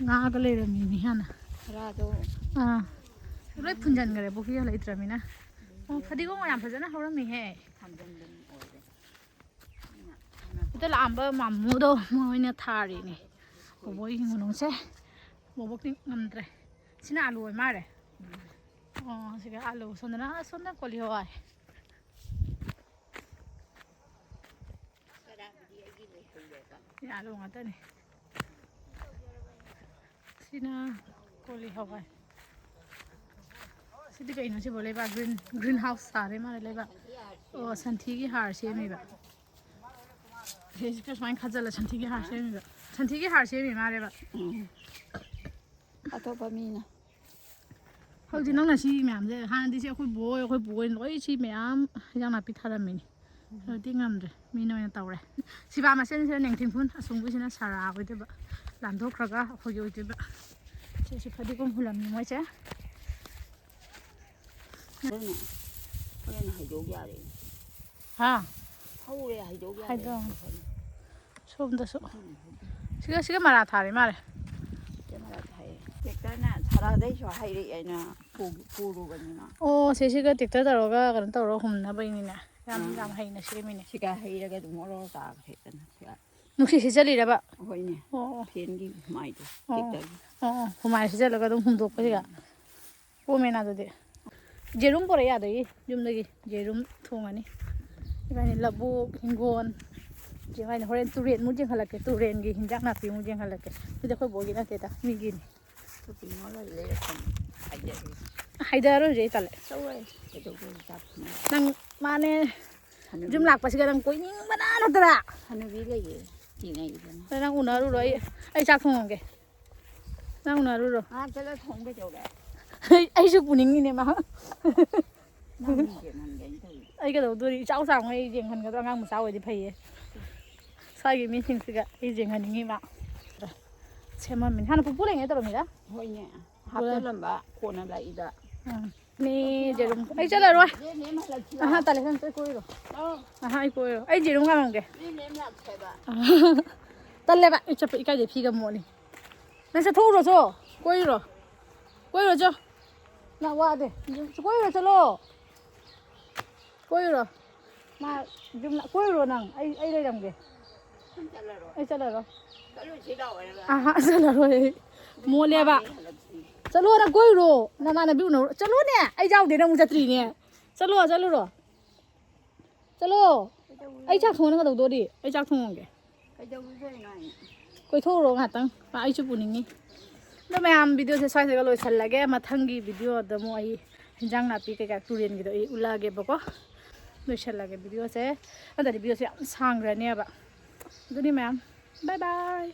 ꯉꯥꯒ ꯂꯩꯔꯝꯃꯤꯅꯤ ꯍꯥꯟꯅ꯫ ꯈꯔꯗꯣ ꯑꯥ, ꯂꯣꯏ ꯐꯨꯟꯖꯟꯈ꯭ꯔꯦ ꯄꯨꯈ꯭ꯔꯤꯒ ꯂꯩꯇ꯭ꯔꯃꯤꯅ꯫ ꯑꯣ, ꯐꯗꯤꯒꯣꯝ ꯌꯥꯝ ꯐꯖꯅ ꯍꯧꯔꯝꯃꯤꯍꯦ꯫ ꯊꯝꯖꯟꯕꯅꯤ ꯑꯣꯏꯔꯦ꯫ ꯍꯦꯛꯇ ꯂꯥꯛꯑꯝꯕ ꯃꯥꯃꯨꯗꯣ ꯃꯣꯏꯅ ꯊꯥꯔꯤꯅꯦ꯫ ꯕꯣꯕꯣꯛ ꯍꯤꯡꯒꯣꯜꯅꯨꯡꯁꯦ ꯕꯣꯕꯣꯛꯇꯤ ꯉꯝꯗ꯭ꯔꯦ꯫ ꯁꯤꯅ ꯑꯥꯂꯨ ꯑꯣꯏ ꯃꯥꯜꯂꯦ꯫ ꯑꯣ, ꯁꯤꯒ ꯑꯥꯂꯨ, ꯁꯣꯝꯗꯅ, ꯑꯁ, ꯁꯣꯝꯗ ꯀꯣꯂꯤ ꯍꯋꯥꯏ꯫ ꯌꯥꯜꯂꯣ ꯉꯥꯛꯇꯅꯤ꯫ ꯁꯤꯅ ꯀꯣꯂꯤ ꯍꯋꯥꯏ꯫ ꯁꯤꯗꯤ ꯀꯩꯅꯣ ꯁꯤꯕꯣ? ꯂꯩꯕꯥꯛ ꯒ꯭ꯔꯤꯟ, ꯒ꯭ꯔꯤꯟ ꯍꯥꯎꯁ ꯁꯥꯔꯦ ꯃꯥꯜꯂꯦ ꯂꯩꯕꯥꯛ꯫ ꯑꯣ, ꯁꯟꯊꯤꯒꯤ ꯍꯥꯔ ꯁꯦꯝꯃꯤꯕ꯫ ꯁꯤꯁꯤꯒ ꯁꯨꯃꯥꯏꯅ ꯈꯥꯖꯤꯜꯂ ꯁꯟꯊꯤꯒꯤ ꯍꯥꯔ ꯁꯦꯝꯃꯤꯕ꯫ ꯁꯟꯊꯤꯒꯤ ꯍꯥꯔ ꯁꯦꯝꯃꯤ ꯃꯥꯜꯂꯦꯕ꯫ ꯎꯝ꯫ ꯑꯇꯣꯞꯄ ꯃꯤꯅ꯫ ꯍꯧꯖꯤꯛ ꯅꯪꯅ ꯁꯤ ꯃꯌꯥꯝꯁꯦ, ꯍꯥꯟꯅꯗꯤ ꯁꯤ ꯑꯩꯈꯣꯏ ꯕꯣꯏ, ꯑꯩꯈꯣꯏ ꯕꯣꯏ ꯂꯣꯏ ꯁꯤ ꯃꯌꯥꯝ ꯍꯤꯟꯖꯥꯡ ꯅꯥꯄꯤ ꯊꯥꯔꯝꯃꯤꯅꯤ꯫ ꯍꯧꯖꯤꯛꯇꯤ ꯉꯝꯗ꯭ꯔꯦ, ꯃꯤꯅ ꯑꯣꯏꯅ ꯇꯧꯔꯦ꯫ ꯁꯤꯕꯥ ꯃꯁꯦꯟꯁꯤꯅ ꯅꯦꯡꯊꯤꯡꯐꯨꯟ, ꯑꯁꯣꯝꯒꯤꯁꯤꯅ ꯁꯥꯔꯥ ꯑꯣꯏꯗꯣꯏꯕ, ꯂꯥꯟꯊꯣꯛꯈ꯭ꯔꯒ ꯑꯩꯈꯣꯏꯒꯤ ꯑꯣꯏꯗꯣꯏꯕ꯫ ꯁꯤꯁꯤ ꯐꯗꯤꯒꯣꯝ ꯍꯨꯜꯂꯝꯃꯤ ꯃꯣꯏꯁꯦ꯫ ꯍꯣꯔꯦꯟ, ꯍꯣꯔꯦꯟ ꯍꯩꯗꯣꯛ ꯌꯥꯔꯦ꯫ ꯍꯥ? ꯍꯧꯔꯦ, ꯍꯩꯗꯣꯛ ꯌꯥꯔꯦ꯫ ꯍꯩꯗꯣꯛ꯫ ꯁꯣꯝꯗꯁꯨ꯫ ꯁꯤꯒ, ꯁꯤꯒ ꯃꯔꯥ ꯊꯥꯔꯤ ꯃꯥꯜꯂꯦ꯫ ꯀꯦꯃꯦꯔꯥꯗ ꯍꯥꯏꯌꯦ꯫ ꯇ꯭ꯔꯦꯛꯇꯔꯅ ꯁꯥꯔꯥꯗꯩꯁꯨ ꯍꯩꯔꯛꯑꯦꯅ ꯄꯨ-, ꯄꯨꯔꯨꯕꯅꯤꯅ꯫ ꯑꯣ, ꯁꯤꯁꯤꯒ ꯇ꯭ꯔꯦꯛꯇꯔ ꯇꯧꯔꯒ ꯀꯩꯅꯣ ꯇꯧꯔꯒ ꯍꯨꯝꯅꯕꯩꯅꯤꯅꯦ꯫ ꯌꯥꯝ, ꯎꯝ꯫ ꯌꯥꯝ ꯍꯩꯅ ꯁꯦꯝꯃꯤꯅꯦ꯫ ꯁꯤꯒ ꯍꯩꯔꯒ ꯑꯗꯨꯝ ꯑꯣꯔꯣ ꯇꯥꯈ꯭ꯔꯦꯗꯅ ꯁꯤꯒ꯫ ꯅꯨꯡꯁꯤꯠ ꯁꯤꯠꯆꯜꯂꯤꯔꯕ? ꯍꯣꯏꯅꯦ꯫ ꯑꯣ, ꯑꯣ꯫ ꯐꯦꯟꯒꯤ ꯍꯨꯃꯥꯏꯗꯣ ꯑꯣ, ꯑꯣ꯫ ꯇ꯭ꯔꯦꯛꯇꯔꯒꯤ꯫ ꯑꯣ, ꯑꯣ꯫ ꯍꯨꯃꯥꯏ ꯁꯤꯠꯆꯜꯂꯒ ꯑꯗꯨꯝ ꯍꯨꯝꯗꯣꯛꯄ ꯁꯤꯒ꯫ ꯎꯝ꯫ ꯀꯣꯝꯃꯦꯅ ꯑꯗꯨꯗꯤ꯫ ꯌꯦꯔꯨꯝ ꯄꯨꯔꯛꯑꯦ ꯑꯗꯒꯤ ꯌꯨꯝꯗꯒꯤ꯫ ꯌꯦꯔꯨꯝ ꯊꯣꯡꯉꯅꯤ꯫ ꯏꯕꯥꯅꯤ ꯂꯧꯕꯨꯛ, ꯍꯤꯡꯒꯣꯜ꯫ ꯏꯕꯥꯅꯤ ꯍꯣꯔꯦꯟ ꯇꯨꯔꯦꯟꯃꯨꯛ ꯌꯦꯡꯍꯜꯂꯛꯀꯦ꯫ ꯇꯨꯔꯦꯟꯒꯤ ꯍꯤꯟꯖꯥꯡ ꯅꯥꯄꯤꯃꯨꯛ ꯌꯦꯡꯍꯜꯂꯛꯀꯦ꯫ ꯑꯗꯨꯗꯤ ꯑꯩꯈꯣꯏ ꯕꯣꯛꯒꯤ ꯅꯠꯇꯦꯗ, ꯃꯤꯒꯤꯅꯤ꯫ ꯁꯣꯄꯤꯡ ꯃꯣꯜ ꯑꯣꯏ ꯂꯩꯔꯛꯄꯅꯤ꯫ ꯍꯥꯏꯗꯔꯛꯏ꯫ ꯍꯥꯏꯗꯔꯣꯏꯁꯦ ꯑꯩ ꯇꯜꯂꯦ꯫ ꯆꯠꯂꯣꯍꯦ꯫ ꯀꯩꯗꯧꯗꯣꯏꯅꯣ ꯆꯥꯛ ꯊꯣꯡꯉꯒ? ꯅꯪ ꯃꯥꯅꯦ꯫ ꯍꯅꯨꯕꯤ꯫ ꯌꯨꯝ ꯂꯥꯛꯄꯁꯤꯒ ꯅꯪ ꯀꯣꯏꯅꯤꯡꯕꯅ ꯅꯠꯇ꯭ꯔꯥ? ꯍꯅꯨꯕꯤ ꯂꯩꯌꯦ꯫ ꯇꯤꯟꯅꯩꯗꯅ꯫ ꯑꯗꯣ ꯅꯪ ꯎꯅꯔꯨꯔꯣ꯫ ꯑꯩ, ꯑꯩ ꯆꯥꯛ ꯊꯣꯡꯉꯝꯒꯦ꯫ ꯅꯪ ꯎꯅꯔꯨꯔꯣ꯫ ꯑꯥ ꯆꯠꯂ ꯊꯣꯡ ꯀꯩꯗꯧꯒꯦ? ꯑꯩ, ꯑꯩꯁꯨ ꯄꯨꯅꯤꯡꯉꯤꯅꯦ ꯃꯥ꯫ ꯅꯪ ꯃꯤ ꯌꯦꯡꯍꯟꯒꯦꯅ ꯇꯧꯔꯤ꯫ ꯑꯩ ꯀꯩꯗꯧꯗꯣꯔꯤ? ꯏꯆꯥꯎ ꯆꯥꯎꯉꯩ ꯌꯦꯡꯍꯟꯒꯗ꯭ꯔꯣ? ꯑꯉꯥꯡ ꯃꯆꯥ ꯑꯣꯏꯗꯤ ꯐꯩꯌꯦ꯫ ꯁ꯭ꯋꯥꯏꯒꯤ ꯃꯤꯁꯤꯡꯁꯤꯒ ꯑꯩ ꯌꯦꯡꯍꯟꯅꯤꯡꯉꯤ ꯃꯥ꯫ ꯁꯦꯝꯃꯝꯃꯤꯅꯤ꯫ ꯍꯥꯟꯅ ꯄꯨꯄꯨ ꯂꯩꯉꯩ ꯇꯧꯔꯝꯃꯤꯔ? ꯍꯣꯏꯅꯦ꯫ ꯄꯨꯄꯨ ꯂꯩ-꯫ ꯍꯥꯞꯆꯜꯂꯝꯕ ꯀꯣꯟꯅ ꯂꯥꯛꯏꯕ꯫ ꯎꯝ꯫ ꯃꯤ ꯌꯦꯔꯨꯝ꯫ ꯑꯩ ꯆꯠꯂꯔꯣꯏ꯫ ꯏꯕꯦꯟꯅꯦ ꯑꯃ ꯂꯥꯛꯁꯤꯜꯂꯣ꯫ ꯑꯍꯥ, ꯇꯜꯂꯦ, ꯅꯪ ꯆꯠ ꯀꯣꯏꯔꯣ꯫ ꯂꯥꯛꯑꯣ꯫ ꯑꯍꯥ, ꯑꯩ ꯀꯣꯏꯔꯣ꯫ ꯑꯩ ꯌꯦꯔꯨꯝ ꯉꯥꯡꯉꯝꯒꯦ꯫ ꯏꯕꯦꯟꯅꯦ ꯑꯃ ꯂꯥꯛꯁꯦꯕ꯫ ꯇꯜꯂꯦꯕ꯫ ꯑꯩ ꯆꯠꯄ ꯏꯀꯥꯏꯖꯩ, ꯐꯤꯒ ꯃꯣꯠꯂꯤ꯫ ꯅꯪ ꯆꯠꯊꯣꯛꯎꯔꯣ ꯆꯣ꯫ ꯀꯣꯏꯔꯨꯔꯣ꯫ ꯀꯣꯏꯔꯨꯔꯣ ꯆꯣ꯫ ꯅꯪ ꯋꯥꯗꯦ꯫ ꯀꯣꯏꯔꯨꯔꯣ ꯆꯠꯂꯣ꯫ ꯀꯣꯏꯔꯨꯔꯣ꯫ ꯃꯥ ꯌꯨꯝ ꯂ-, ꯀꯣꯏꯔꯨꯔꯣ ꯅꯪ꯫ ꯑꯩ, ꯑꯩ ꯂꯩꯔꯝꯒꯦ꯫ ꯅꯪ ꯆꯠꯂꯔꯣꯏ꯫ ꯑꯩ ꯆꯠꯂꯔꯣꯏ꯫ ꯆꯠꯂꯨꯁꯤ ꯂꯥꯛꯑꯣ ꯍꯥꯏꯔꯒ꯫ ꯑꯍꯥ, ꯆꯠꯂꯔꯣꯏ ꯑꯩ꯫ ꯃꯣꯠꯂꯦꯕ꯫ ꯃꯥꯅꯦ ꯍꯜꯂꯛꯁꯤ꯫ ꯆꯠꯂꯣ ꯅꯪ ꯀꯣꯏꯔꯨꯔꯣ꯫ ꯅꯃꯥꯟꯅꯕꯤ ꯎꯅꯔꯨ-, ꯆꯠꯂꯣꯅꯦ꯫ ꯑꯩ ꯌꯥꯎꯗꯦ ꯅꯪ ꯑꯃꯨꯛ ꯆꯠꯇ꯭ꯔꯤꯅꯦ꯫ ꯆꯠꯂꯣ, ꯆꯠꯂꯨꯔꯣ꯫ ꯆꯠꯂꯣ꯫ ꯀꯩꯗꯧꯔꯒꯦ? ꯑꯩ ꯆꯥꯛ ꯊꯣꯡꯉ ꯅꯪ ꯀꯩꯗꯧꯗꯣꯔꯤ? ꯑꯩ ꯆꯥꯛ ꯊꯣꯡꯉꯝꯒꯦ꯫ ꯀꯣꯏꯊꯣꯛꯎꯔꯣ ꯉꯥꯛꯇꯪ, ꯑꯩꯁꯨ ꯄꯨꯅꯤꯡꯉꯤ꯫ ꯑꯗꯣ ꯃꯌꯥꯝ, ꯚꯤꯗꯤꯑꯣꯁꯦ ꯁ꯭ꯋꯥꯏꯗꯒ ꯂꯣꯏꯁꯜꯂꯒꯦ꯫ ꯃꯊꯪꯒꯤ ꯚꯤꯗꯤꯑꯣꯗ ꯑꯃꯨꯛ ꯑꯩ ꯍꯤꯟꯖꯥꯡ ꯅꯥꯄꯤ ꯀꯩꯀꯥ ꯇꯨꯔꯦꯟꯒꯤꯗꯣ ꯑꯩ ꯎꯠꯂꯛꯑꯒꯦꯕꯀꯣ꯫ ꯂꯣꯏꯁꯜꯂꯒꯦ ꯚꯤꯗꯤꯑꯣꯁꯦ, ꯅꯠꯇ꯭ꯔꯗꯤ ꯚꯤꯗꯤꯑꯣꯁꯦ ꯌꯥꯝ ꯁꯥꯡꯈ꯭ꯔꯅꯦꯕ꯫ ꯑꯗꯨꯅꯤ ꯃꯌꯥꯝ, ꯕꯥꯏ ꯕꯥꯏ꯫